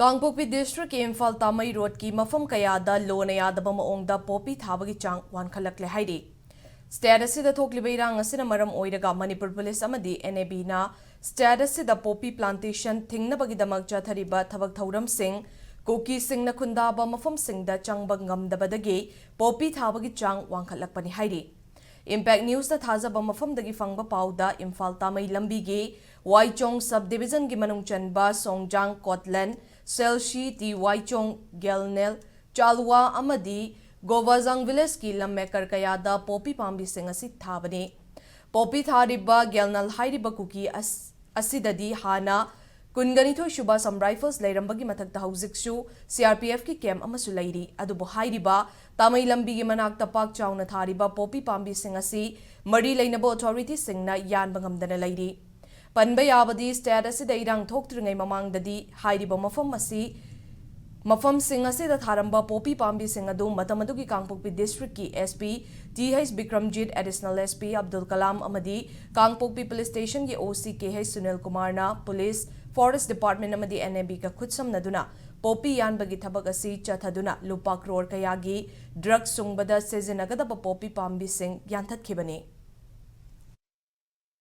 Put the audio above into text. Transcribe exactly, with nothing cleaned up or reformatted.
ꯀꯥꯡꯄꯣꯛꯄꯤ ꯗꯤꯁꯇ꯭ꯔꯤꯛꯀꯤ ꯏꯝꯐꯥꯜ ꯇꯥꯃꯩ ꯔꯣꯗꯀꯤ ꯃꯐꯝ ꯀꯌꯥꯗ ꯂꯣꯅ ꯌꯥꯗꯕ ꯃꯑꯣꯡꯗ ꯄꯣꯄꯤ ꯊꯥꯕꯒꯤ ꯆꯥꯡ ꯋꯥꯡꯈꯠꯂꯛꯂꯦ ꯍꯥꯏꯔꯤ꯫ ꯁ꯭ꯇꯦꯠ ꯑꯁꯤꯗ ꯊꯣꯛꯂꯤꯕ ꯏꯔꯥꯡ ꯑꯁꯤꯅ ꯃꯔꯝ ꯑꯣꯏꯔꯒ ꯃꯅꯤꯄꯨꯔ ꯄꯨꯂꯤꯁ ꯑꯃꯗꯤ NABꯅ ꯁ꯭ꯇꯦꯠ ꯑꯁꯤꯗ ꯄꯣꯄꯤ ꯄ꯭ꯂꯥꯟꯇꯦꯁꯟ ꯊꯤꯡꯅꯕꯒꯤꯗꯃꯛ ꯆꯠꯊꯔꯤꯕ ꯊꯕꯛ ꯊꯧꯔꯝꯁꯤꯡ ꯀꯨꯀꯤꯁꯤꯡꯅ ꯈꯨꯟꯗꯥꯕ ꯃꯐꯝꯁꯤꯡꯗ ꯆꯪꯕ ꯉꯝꯗꯕꯗꯒꯤ ꯄꯣꯄꯤ ꯊꯥꯕꯒꯤ ꯆꯥꯡ ꯋꯥꯡꯈꯠꯂꯛꯄꯅꯤ ꯍꯥꯏꯔꯤ꯫ ꯏꯝꯄꯦꯛ ꯅ꯭ꯌꯨꯁꯅ ꯊꯥꯖꯕ ꯃꯐꯝꯗꯒꯤ ꯐꯪꯕ ꯄꯥꯎꯗ ꯏꯝꯐꯥꯜ ꯇꯥꯃꯩ ꯂꯝꯕꯤꯒꯤ ꯋꯥꯏꯆꯣꯡ ꯁꯕ ꯗꯤꯕꯤꯖꯟꯒꯤ ꯃꯅꯨꯡ ꯆꯟꯕ ꯁꯣꯡꯖꯥꯡ, ꯀꯣꯠꯂꯦꯟ, ꯁꯦꯜꯁꯤ, ꯇꯤ ꯋꯥꯏꯆꯣꯡ, ꯒꯦꯜꯅꯦꯜ, ꯆꯥꯂꯨꯋꯥ ꯑꯃꯗꯤ ꯒꯣꯕꯥꯖꯥꯡ ꯚꯤꯂꯦꯖꯀꯤ ꯂꯝ ꯑꯦꯀꯔ ꯀꯌꯥꯗ ꯄꯣꯄꯤ ꯄꯥꯝꯕꯤꯁꯤꯡ ꯑꯁꯤ ꯊꯥꯕꯅꯤ꯫ ꯄꯣꯄꯤ ꯊꯥꯔꯤꯕ ꯒꯦꯜꯅꯦꯜ ꯍꯥꯏꯔꯤꯕ ꯀꯨꯀꯤ ꯑꯁ-, ꯑꯁꯤꯗꯗꯤ ꯍꯥꯟꯅ ꯀꯨꯟꯒꯅꯤꯊꯣꯏ ꯁꯨꯕ ꯑꯁꯥꯝ ꯔꯥꯏꯐꯜꯁ ꯂꯩꯔꯝꯕꯒꯤ ꯃꯊꯛꯇ ꯍꯧꯖꯤꯛꯁꯨ CRPFꯀꯤ ꯀꯦꯝ ꯑꯃꯁꯨ ꯂꯩꯔꯤ꯫ ꯑꯗꯨꯕꯨ ꯍꯥꯏꯔꯤꯕ ꯇꯥꯃꯩ ꯂꯝꯕꯤꯒꯤ ꯃꯅꯥꯛꯇ ꯄꯥꯛ ꯆꯥꯎꯅ ꯊꯥꯔꯤꯕ ꯄꯣꯄꯤ ꯄꯥꯝꯕꯤꯁꯤꯡ ꯑꯁꯤ ꯃꯔꯤ ꯂꯩꯅꯕ ꯑꯣꯊꯣꯔꯤꯇꯤꯁꯤꯡꯅ ꯌꯥꯟꯕ ꯉꯝꯗꯅ ꯂꯩꯔꯤ꯫ ꯄꯟꯕ ꯌꯥꯕꯗꯤ, ꯁ꯭ꯇꯦꯠ ꯑꯁꯤꯗ ꯏꯔꯥꯡ ꯊꯣꯛꯇ꯭ꯔꯤꯉꯩ ꯃꯃꯥꯡꯗꯗꯤ ꯍꯥꯏꯔꯤꯕ ꯃꯐꯝ ꯑꯁꯤ, ꯃꯐꯝꯁꯤꯡ ꯑꯁꯤꯗ ꯊꯥꯔꯝꯕ ꯄꯣꯄꯤ ꯄꯥꯝꯕꯤꯁꯤꯡ ꯑꯗꯨ ꯃꯇꯝ ꯑꯗꯨꯒꯤ ꯀꯥꯡꯄꯣꯛꯄꯤ ꯗꯤꯁꯇ꯭ꯔꯤꯛꯀꯤ SP Th Bikramjit, additional SP Abdul Kalam ꯑꯃꯗꯤ ꯀꯥꯡꯄꯣꯛꯄꯤ ꯄꯨꯂꯤꯁ ꯁ꯭ꯇꯦꯁꯟꯒꯤ OC Kh ꯁꯨꯅꯤꯜ ꯀꯨꯃꯥꯔꯅ ꯄꯨꯂꯤꯁ, ꯐꯣꯔꯦꯁ ꯗꯤꯄꯥꯔꯠꯃꯦꯟ ꯑꯃꯗꯤ NABꯒ ꯈꯨꯠꯁꯝꯅꯗꯨꯅ ꯄꯣꯄꯤ ꯌꯥꯟꯕꯒꯤ ꯊꯕꯛ ꯑꯁꯤ ꯆꯠꯊꯗꯨꯅ ꯂꯨꯄꯥ ꯀ꯭ꯔꯣꯔ ꯀꯌꯥꯒꯤ ꯗ꯭ꯔꯒ ꯁꯨꯡꯕꯗ ꯁꯤꯖꯤꯟꯅꯒꯗꯕ ꯄꯣꯄꯤ ꯄꯥꯝꯕꯤꯁꯤꯡ ꯌꯥꯟꯊꯠꯈꯤꯕꯅꯤ꯫